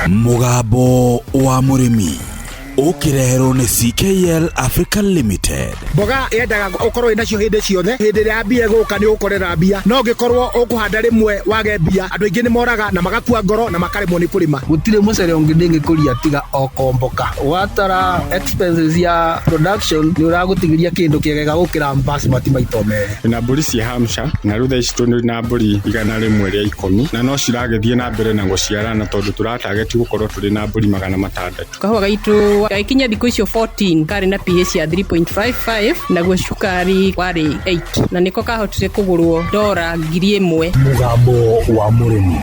Mũgambo wa mũrĩmi ũkĩreherwo nĩ CKL Africa Limited. Mboga yendaga ũkorwo wĩnacio hĩndĩ ciothe. Hĩndĩ ĩrĩa mbia ĩgũka nĩ ũgũkorera mbia, no ũngĩkorwo ũkũhanda rĩmwe wage mbia, andũ aingĩ nĩ moraga na magakua ngoro na makaremwo nĩ kũrĩma. Gũtirĩ mũcere ũngĩ ndĩngĩkũria tiga o Komboka. Watara expenses ya production nĩ ũragũtigĩria kĩndũ kĩegega gũkĩra basmati maita merĩ. Twĩna mbũri cia Hampshire na rĩu thaa ici twĩ na mbũri 110 na no ciragĩthiĩ na mbere na gũciarana tondũ tũratageti gũkorwo tũrĩ na mbũri 600. Kahũa gaitũ gagĩkinya thikũ icio 14 karĩ na pH ya 3.55, naguo cukari warĩ 8, na nĩko kahotire kũgũrwo dora 1000. Mũgambo wa mũrĩmi.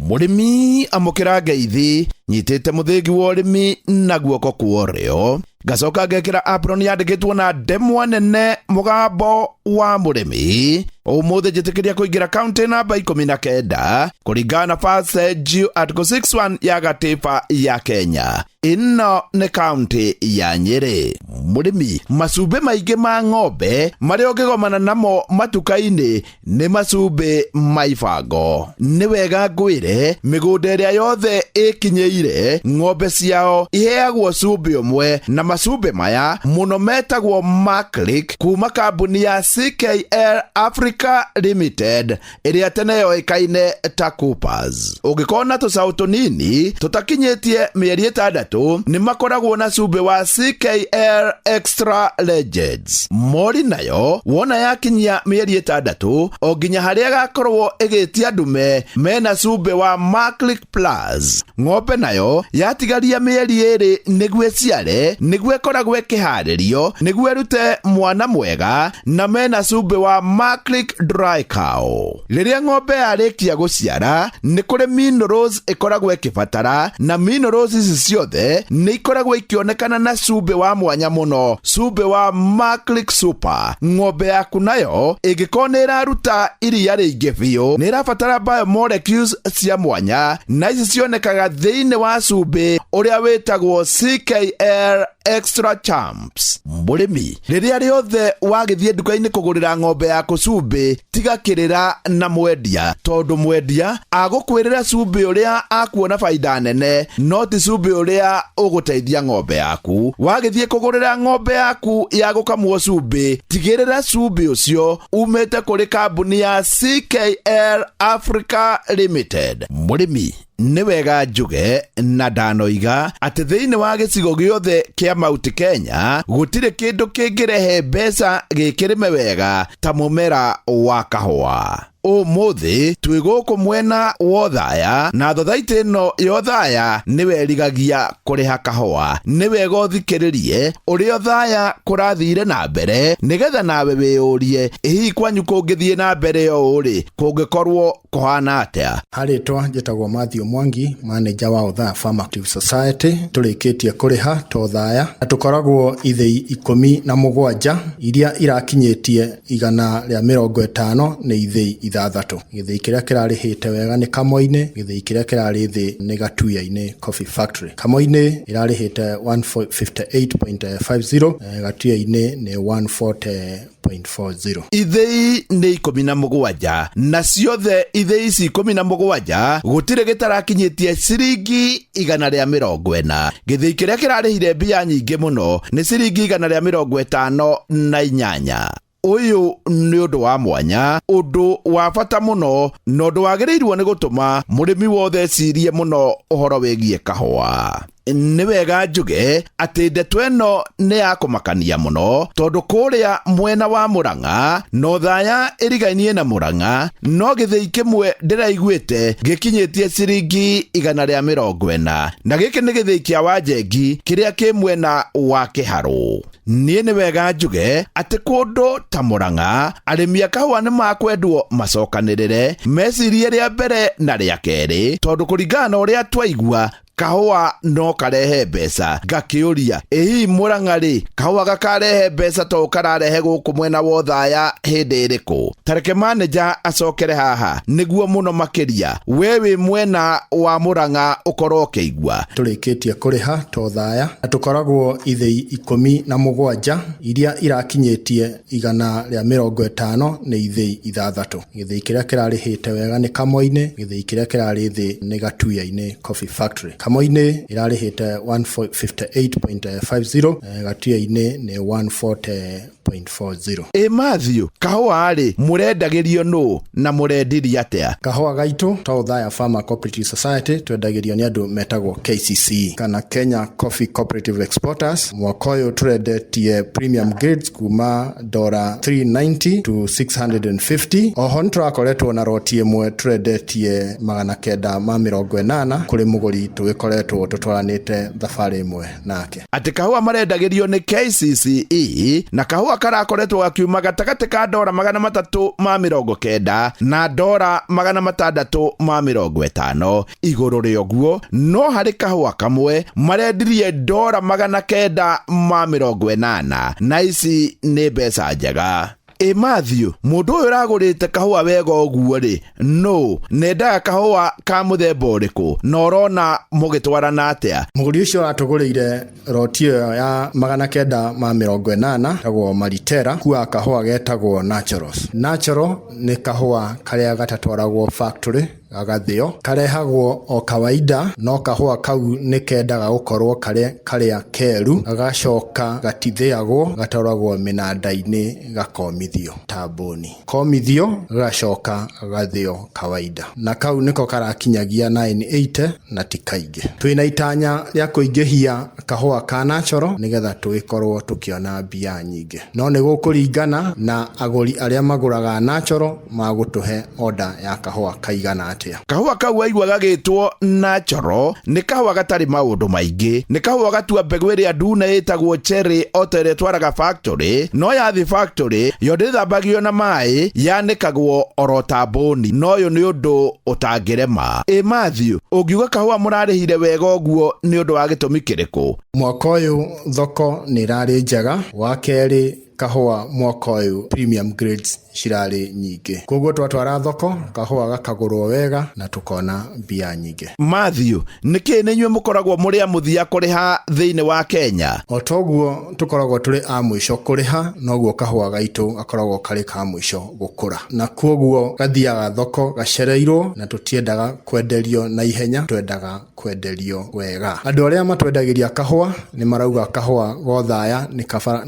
Mũrĩmi, amũkĩra ngeithi. Nyitĩte mũthĩgi wa ũrĩmi na guoko kwa ũrĩo, ngacoka ngekĩra apron yandĩkĩtwo na ndemwa nene "Mũgambo wa mũrĩmi". Ũmũthĩ njĩtĩkĩria kũingĩra kaunti namba 19 kũringana na Passage Article 61 ya gatiba ya Kenya. Ĩno nĩ kaunti ya Nyĩrĩ. Mũrĩmi, macumbĩ maingĩ ma ng'ombe marĩa ũngĩgomana namo matuka-inĩ nĩ macumbĩ ma ibango. Nĩ wega ngwĩre, mĩgũnda ĩrĩa yothe ĩkinyĩire ng'ombe ciao iheagwo cumbĩ ũmwe, na macumbĩ maya mũno metagwo Maclick kuma kambuni ya CKL Africa Limited ĩrĩa tene yoĩkaine ta Coopers. Ũngĩkorwo na tũcaũ tũnini tũtakinyĩtie mĩeri 6, nĩ makoragwo na cumbĩ wa CKL Extra Legends. Mori nayo wona yakinyia mĩeri 6 o nginya harĩa ĩgakorwo ĩgĩtia ndume, mena cumbĩ wa Maclick Plus. Ng'ombe nayo yatigaria mĩeri 2 nĩguo ĩciare, nĩguo ĩkoragwo ĩkĩharĩrio nĩguo ĩrute mwana mwega, na mena cumbĩ wa Maclick Dry Cow. Rĩrĩa ng'ombe yarĩkia gũciara, nĩ kũrĩ minerals ĩkoragwo ĩkĩbatara, na minerals ici ciothe nĩ ikoragwo ikĩonekana na cumbĩ wa mwanya mũno, cumbĩ wa Maclick Super. Ng'ombe yaku nayo ĩngĩkorwo nĩ ĩraruta iria rĩingĩ biũ, nĩ ĩrabatara biomolecules cia mwanya, na ici cionekaga thĩinĩ wa cumbĩ ũrĩa wĩtagwo CKL Extra Champs. Mũrĩmi, rĩrĩa rĩothe wagĩthiĩ nduka-inĩ kũgũrĩra ng'ombe yaku cumbĩ, tiga kĩrĩra na mwendia, tondũ mwendia agũkwĩrĩra cumbĩ ũrĩa akuona baida nene, no ti cumbĩ ũrĩa ũgũteithia ng'ombe yaku. Wagĩthiĩ kũgũrĩra ng'ombe yaku ya gũkamwo cumbĩ, tigĩrĩra cumbĩ ũcio umĩte kũrĩ kambuni ya CKL Africa Limited. Mũrĩmi, nĩ wega njuge na ndanoiga atĩ thĩinĩ wa gĩcigo gĩothe kĩa Mount Kenya gũtirĩ kĩndũ kĩngĩrehe mbeca gĩkĩrĩme wega ta mũmera wa kahũa. Ũmũthĩ twĩ gũkũ mwena wa Othaya, na thothaitĩ ĩno ya Othaya nĩwe ĩrigagia kũrĩha kahũa. Nĩ wega ũthikĩrĩrie ũrĩa Othaya kũrathire na mbere, nĩgetha nawe wĩyũrie, ĩ hihi kwanyu kũngĩthiĩ na mbere ũũ rĩ, kũngĩkorwo kũhana atĩa? Harĩtwa njĩtagwo Matthew Mwangi, manager wa Othaya Farm Active Society. Tũrĩkĩtie kũrĩha ta Othaya na tũkoragwo ithĩi 17 iria irakinyĩtie 150 nĩ ithĩi 6. Gĩthĩi kĩrĩa kĩrarĩhĩte wega nĩ Kamoinĩ, gĩthĩi kĩrĩa kĩrarĩ thĩ nĩ Gatuya-inĩ Coffee Factory. Kamoinĩ ĩrarĩhĩte 158.50, Gatuya-inĩ nĩ 140.40. Ithĩi nĩ 17, na ciothe ithĩi ici 17 gũtirĩ gĩtarakinyĩtie ciringi 140. Gĩthĩi kĩrĩa kĩrarĩhire mbia nyingĩ mũno nĩ ciringi 158. Ũyũ nĩ ũndũ wa mwanya, ũndũ wa bata mũno, na ũndũ wagĩrĩirwo nĩ gũtũma mũrĩmi wothe ecirie mũno ũhoro wĩgiĩ kahũa. Nĩ wega njuge atĩ ndeto ĩno nĩ ya kũmakania mũno, tondũ kũrĩa mwena wa Mũrang'a na Othaya ĩrigainie na Mũrang'a, no gĩthĩi kĩmwe ndĩraiguĩte gĩkinyĩtie ciringi 140, na gĩkĩ nĩ gĩthĩi kĩa Wanjengi kĩrĩa kĩ mwena wa Kĩharũ. Niĩ nĩ wega njuge atĩ kũndũ ta Mũrang'a arĩmi a kahũa nĩ makwendwo macokanĩrĩre mecirie rĩa mbere na rĩa kerĩ, tondũ kũringana na ũrĩa twaigua Kahũa no karehe mbeca. Ngakĩũria, ĩ hihi Mũrang'a rĩ, kahũa gakarehe mbeca to kararehe gũkũ mwena wa Othaya hĩndĩ ĩrĩkũ? Tareke manager acokere haha nĩguo mũno makĩria we wĩ mwena wa Mũrang'a ũkorwo ũkĩigua. Tũrĩkĩtie kũrĩha ta Othaya na tũkoragwo ithĩi 17 iria irakinyĩtie 150 nĩ ithĩi 6. Gĩthĩi kĩrĩa kĩrarĩhĩte wega nĩ Kamoinĩ, gĩthĩi kĩrĩa kĩrarĩ thĩ nĩ Gatuya-inĩ Coffee Factory. Kamoinĩ ĩrarĩhĩte 158.50, Gatuya-inĩ nĩ 140.40. Ĩ Matthew, kahũa rĩ, mũrendagĩrio nũ na mũrendirie atĩa? Kahũa gaitũ ta Othaya Farmer Cooperative Society twendagĩrio nĩ andũ metagwo KCC kana Kenya Coffee Cooperative Exporters. Mwaka ũyũ tũrendetie premium grades kuma dora 390 to 650. Oho nĩ tũrakoretwo na roti ĩmwe tũrendetie 980 kũrĩ mũgũri tũgĩkoretwo tũtwaranĩte thabarĩ ĩmwe nake. Atĩ kahũa marendagĩrio nĩ KCCE na kahũa karakoretwo gakiuma gatagatĩ ka dora 390 na dora 650. Igũrũ rĩa ũguo no harĩ kahũa kamwe marendirie dora 980, na ici nĩ mbeca njega. Ĩ Matthew, mũndũ ũyũ ũragũrĩte kahũa wega ũguo rĩ, no nendaga kahũa ka mũthemba ũrĩkũ na ũrona mũgĩtwarana atĩa? Mũgũri ũcio ũratũgũrĩire roti ĩyo ya 980 etagwo Maritera, kuaga kahũa getagwo Naturals. Natural nĩ kahũa karĩa gatatwaragwo factory gagathĩo, karehagwo o kawaida, no kahũa kau nĩ kendaga gũkorwo karĩa keru, gagacoka gatithĩagwo, gatwaragwo mĩnanda-inĩ gakomithio ta mbũni. Komithio gagacoka gagathĩo kawaida, na kau nĩko karakinyagia 980 na ti kaingĩ. Twĩna itanya rĩa kũingĩhia kahũa ka natural nĩgetha tũgĩkorwo tũkĩona mbia nyingĩ, no nĩ gũkũringana na agũri arĩa magũraga natural magũtũhe order ya kahũa kaigana atĩa. Kahũa kau waigua gagĩtwo natural nĩ kahũa gatarĩ maũndũ maingĩ, nĩ kahũa gatua mbegũ ĩrĩa ndune ĩtagwo cherry o ta ĩrĩa ĩtwaraga factory, no yathi factory yo ndĩthambagio na maĩ, yanĩkagwo oro ta mbũni, no ũyũ nĩ ũndũ ũtangĩrema. Ĩ Matthew, ũngiuga kahũa mũrarĩhire wega ũguo nĩ ũndũ wa gĩtũmi kĩrĩkũ? Mwaka ũyũ thoko nĩ ĩrarĩ njega. Wa kerĩ, kahũa mwaka ũyũ premium grades cirarĩ nyingĩ, koguo twatwara thoko kahũa gakagũrwo wega na tũkona mbia nyingĩ. Matthew, nĩkĩ nĩ inyuĩ mũkoragwo mũrĩ a mũthia kũrĩha thĩinĩ wa Kenya? O toguo tũkoragwo tũrĩ a mũico kũrĩha, noguo kahũa gaitũ gakoragwo karĩ ka mũico gũkũra, na koguo gathiaga thoko gacereirwo, na tũtiendaga kwenderio na ihenya, twendaga kwenderio wega. Andũ arĩa matwendagĩria kahũa nĩ marauga kahũa gothaya nĩ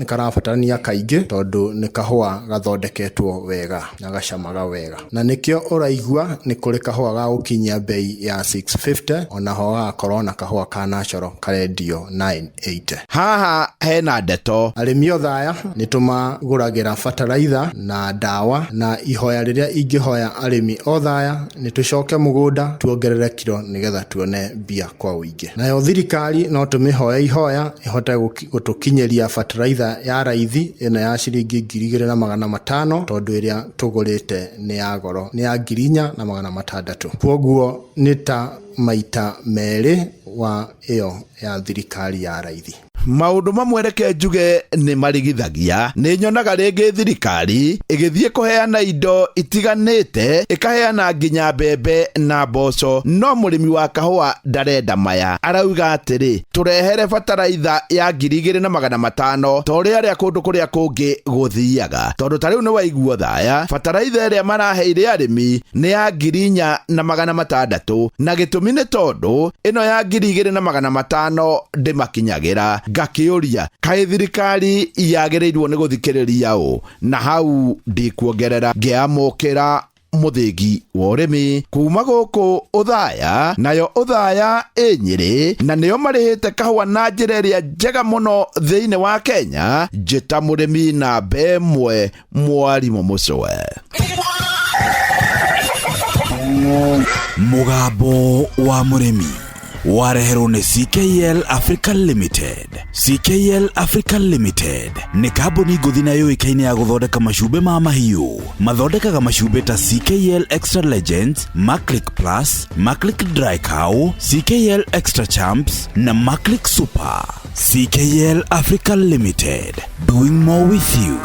karabatarania kaingĩ, tondũ nĩ kahũa gathondeketwo wega na gacamaga wega, na nĩkĩo ũraigua nĩ kũrĩ kahũa ga gũkinyia bei ya 650, onaho gagakorwo na kahũa ka natural karendio 980. Haha hena ndeto. Arĩmi Othaya nĩ tũmagũragĩra bataraitha na ndawa, na ihoya rĩrĩa ingĩhoya arĩmi Othaya nĩ tũcoke mũgũnda tuongerere kiro nĩgetha tuone mbia kwa ũingĩ. Nayo thirikari no tũmĩhoe ihoya ĩhote gũtũkinyĩria bataraitha ya raithi ĩno ya ciringi 2500, tondũ ĩrĩa tũgũrĩte nĩ ya goro, nĩ ya 4600. Kwoguo nĩ ta maita merĩ wa ĩyo ya thirikari ya raithi. Maũndũ mamwe reke njuge nĩ marigithagia. Nĩ nyonaga rĩngĩ thirikari ĩgĩthiĩ kũheana indo itiganĩte, ĩkaheana nginya mbembe na mboco, no mũrĩmi wa kahũa ndarenda maya. Arauga atĩrĩ, tũrehere bataraitha ya 2500 ta ũrĩa arĩa kũndũ kũrĩa kũngĩ gũthiaga, tondũ ta rĩu nĩ waigua Othaya, bataraitha ĩrĩa maraheire arĩmi nĩ ya 4600, na gĩtũmi nĩ tondũ ĩno ya 2500 ndĩmakinyagĩra. Ngakĩũria, kaĩ thirikari yagĩrĩirwo nĩ gũthikĩrĩria ũ? Na hau ndikuongerera, ngĩamũkĩra mũthĩgi wa ũrĩmi kuma gũkũ Othaya, nayo Othaya ĩ Nyĩrĩ, na nĩo marĩhĩte kahũa na njĩra ĩrĩa njega mũno thĩinĩ wa Kenya. Njĩta mũrĩmi namba ĩmwe, mwarimũ Mũcwe. Mũgambo wa mũrĩmi. Wareherwo nĩ CKL Africa Limited. CKL Africa Limited nĩ kambuni ngũthi na yũĩkaine ya gũthondeka macumbĩ ma mahiũ. Mathondekaga macumbĩ ta CKL Extra Legends, Maclick Plus, Maclick Dry Cow, CKL Extra Champs na Maclick Super. CKL Africa Limited, doing more with you.